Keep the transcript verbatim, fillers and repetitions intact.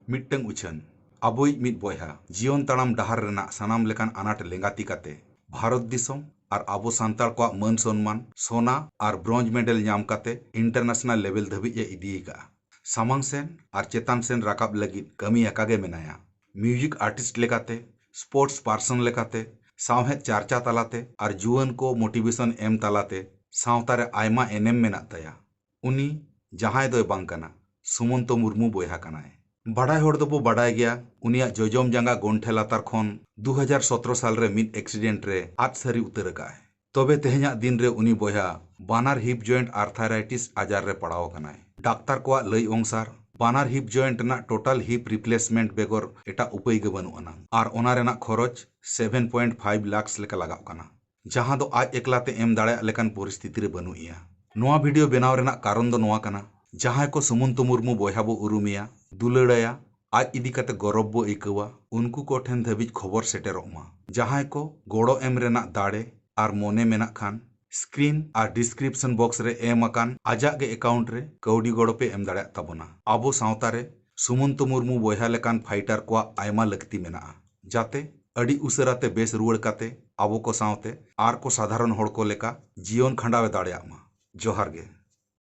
ᱢᱤᱫᱴᱟᱝ ᱩᱪᱷᱟᱹᱱ᱾ ᱟᱵᱚᱭᱤᱡ ᱢᱤᱫ ᱵᱚᱭᱦᱟ ᱡᱤᱭᱚᱱ ᱛᱟᱲᱟᱢ ᱰᱟᱦᱟᱨ ᱨᱮᱱᱟᱜ ᱥᱟᱱᱟᱢ ᱞᱮᱠᱟᱱ ᱟᱱᱟᱴ ᱞᱮᱸᱜᱟᱛᱤ ᱠᱟᱛᱮ ᱵᱷᱟᱨᱚᱛ ᱫᱤᱥᱚᱢ ᱟᱨ ᱟᱵᱚ ᱥᱟᱱᱛᱟᱲ ᱠᱚᱣᱟᱜ ᱢᱟᱹᱱ ᱥᱚᱱᱢᱟᱱ, ᱥᱚᱱᱟ ᱟᱨ ᱵᱨᱚᱸᱡᱽ ᱢᱮᱰᱮᱞ ᱧᱟᱢ ᱠᱟᱛᱮ ᱤᱱᱴᱟᱨᱱᱮᱥᱱᱟᱞ ᱞᱮᱵᱮᱞ ᱫᱷᱟᱹᱵᱤᱡ ᱮ ᱤᱫᱤ ᱟᱠᱟᱫᱼᱟ᱾ ᱥᱟᱢᱟᱝ ᱥᱮᱱ ᱟᱨ ᱪᱮᱛᱟᱱ ᱥᱮᱱ ᱨᱟᱠᱟᱵ ᱞᱟᱹᱜᱤᱫ ᱠᱟᱹᱢᱤ ᱟᱠᱟ ᱜᱮ ᱢᱮᱱᱟᱭᱟ᱾ ᱢᱤᱣᱡᱤᱠ ᱟᱨᱴᱤᱥᱴ ᱞᱮᱠᱟᱛᱮ, ᱥᱯᱳᱨᱴᱥ ᱯᱟᱨᱥᱚᱱ ᱞᱮᱠᱟᱛᱮ, ᱥᱟᱶᱦᱮᱫ ᱪᱟᱨᱪᱟ ᱛᱟᱞᱟᱛᱮ ᱟᱨ ᱡᱩᱣᱟᱹᱱ ᱠᱚ ᱢᱳᱴᱤᱵᱷᱮᱥᱚᱱ ᱮᱢ ᱛᱟᱞᱟᱛᱮ ᱥᱟᱶᱛᱟ ᱨᱮ ᱟᱭᱢᱟ ᱮᱱᱮᱢ ᱢᱮᱱᱟᱜ ᱛᱟᱭᱟ᱾ ᱩᱱᱤ ᱡᱟᱦᱟᱸᱭ ᱫᱚᱭ ᱵᱟᱝ ᱠᱟᱱᱟ, ᱥᱩᱢᱚᱱᱛᱚ ᱢᱩᱨᱢᱩ ᱵᱚᱭᱦᱟ ᱠᱟᱱᱟᱭ᱾ ᱵᱟᱰᱟᱭ ᱦᱚᱲ ᱫᱚᱵᱚ ᱵᱟᱰᱟᱭ ᱜᱮᱭᱟ, ᱩᱱᱤᱭᱟᱜ ᱡᱚᱡᱚᱢ ᱡᱟᱸᱜᱟ ᱜᱚᱱᱴᱷᱮ ᱞᱟᱛᱟᱨ ᱠᱷᱚᱱ ᱫᱩ ᱦᱟᱡᱟᱨ ᱥᱚᱛᱨᱚ ᱥᱟᱞ ᱨᱮ ᱢᱤᱫ ᱮᱠᱥᱤᱰᱮᱱᱴ ᱨᱮ ᱟᱫ ᱥᱟᱹᱨᱤ ᱩᱛᱟᱹᱨ ᱟᱠᱟᱫᱼᱟᱭ᱾ ᱛᱚᱵᱮ ᱛᱮᱦᱮᱧᱟᱜ ᱫᱤᱱ ᱨᱮ ᱩᱱᱤ ᱵᱚᱭᱦᱟ ᱵᱟᱱᱟᱨ ᱦᱤᱯ ᱡᱚᱭᱮᱱᱴ ᱟᱨᱛᱷᱟᱭᱨᱟᱭᱴᱤᱥ ᱟᱡᱟᱨ ᱨᱮ ᱯᱟᱲᱟᱣ ᱟᱠᱟᱱᱟᱭ᱾ ᱰᱟᱠᱛᱟᱨ ᱠᱚᱣᱟᱜ ᱞᱟᱹᱭ ᱚᱝᱥᱟᱨ, ᱵᱟᱱᱟᱨ ᱦᱤᱯ ᱡᱚᱭᱮᱱᱴ ᱨᱮᱱᱟᱜ ᱴᱳᱴᱟᱞ ᱦᱤᱯ ᱨᱤᱯᱞᱮᱥᱢᱮᱱᱴ ᱵᱮᱜᱚᱨ ᱮᱴᱟᱜ ᱩᱯᱟᱹᱭ ᱜᱮ ᱵᱟᱹᱱᱩᱜ ᱟᱱᱟᱝ, ᱟᱨ ᱚᱱᱟ ᱨᱮᱱᱟᱜ ᱠᱷᱚᱨᱚᱪ ᱥᱮᱵᱷᱮᱱ ᱯᱚᱭᱮᱱᱴ ᱯᱷᱟᱭᱤᱵᱷ ᱞᱟᱠᱷᱥ ᱞᱮᱠᱟ ᱞᱟᱜᱟᱜ ᱠᱟᱱᱟ, ᱡᱟᱦᱟᱸ ᱫᱚ ᱟᱡ ᱮᱠᱞᱟ ᱛᱮ ᱮᱢ ᱫᱟᱲᱮᱭᱟᱜ ᱞᱮᱠᱟᱱ ᱯᱚᱨᱤᱥᱛᱷᱤᱛᱤ ᱨᱮ ᱵᱟᱹᱱᱩᱜ ᱮᱭᱟ᱾ ᱱᱚᱣᱟ ᱵᱷᱤᱰᱤᱭᱳ ᱵᱮᱱᱟᱣ ᱨᱮᱱᱟᱜ ᱠᱟᱨᱚᱱ ᱫᱚ ᱱᱚᱣᱟ ᱠᱟᱱᱟ, ᱡᱟᱦᱟᱸᱭ ᱠᱚ ᱥᱩᱢᱚᱱᱛᱚ ᱢᱩᱨᱢᱩ ᱵᱚᱭᱦᱟ ᱵᱚ ᱩᱨᱩᱢᱮᱭᱟ, ᱫᱩᱞᱟᱹᱲᱟᱭᱟ, ᱟᱡ ᱤᱫᱤ ᱠᱟᱛᱮ ᱜᱚᱨᱚᱵ ᱵᱚ ᱟᱹᱭᱠᱟᱹᱣᱟ, ᱩᱱᱠᱩ ᱠᱚ ᱴᱷᱮᱱ ᱫᱷᱟᱹᱵᱤᱡ ᱠᱷᱚᱵᱚᱨ ᱥᱮᱴᱮᱨᱚᱜ ᱢᱟ᱾ ᱡᱟᱦᱟᱸᱭ ᱠᱚ ᱜᱚᱲᱚ ᱮᱢ ᱨᱮᱱᱟᱜ ᱫᱟᱲᱮ ᱟᱨ ᱢᱚᱱᱮ ᱢᱮᱱᱟᱜ ᱠᱷᱟᱱ, ᱥᱠᱨᱤᱱ ᱟᱨ ᱰᱤᱥᱠᱨᱤᱯᱥᱚᱱ ᱵᱚᱠᱥ ᱨᱮ ᱮᱢ ᱟᱠᱟᱱ ᱟᱡᱟᱜ ᱜᱮ ᱮᱠᱟᱣᱩᱱᱴ ᱨᱮ ᱠᱟᱹᱣᱰᱤ ᱜᱚᱲᱚ ᱯᱮ ᱮᱢ ᱫᱟᱲᱮᱭᱟᱜ ᱛᱟᱵᱚᱱᱟ᱾ ᱟᱵᱚ ᱥᱟᱶᱛᱟ ᱨᱮ ᱥᱩᱢᱚᱱᱛᱚ ᱢᱩᱨᱢᱩ ᱵᱚᱭᱦᱟ ᱞᱮᱠᱟᱱ ᱯᱷᱟᱭᱴᱟᱨ ᱠᱚᱣᱟᱜ ᱟᱭᱢᱟ ᱞᱟᱹᱠᱛᱤ ᱢᱮᱱᱟᱜᱼᱟ, ᱡᱟᱛᱮ ᱟᱹᱰᱤ ᱩᱥᱟᱹᱨᱟ ᱛᱮ ᱵᱮᱥ ᱨᱩᱣᱟᱹᱲ ᱠᱟᱛᱮ ᱟᱵᱚ ᱠᱚ ᱥᱟᱶᱛᱮ ᱟᱨ ᱠᱚ ᱥᱟᱫᱷᱟᱨᱚᱱ ᱦᱚᱲ ᱠᱚ ᱞᱮᱠᱟ ᱡᱤᱭᱚᱱ ᱠᱷᱟᱸᱰᱟᱣ ᱮ ᱫᱟᱲᱮᱭᱟᱜ ᱢᱟ᱾ ᱡᱚᱦᱟᱨ ᱜᱮ᱾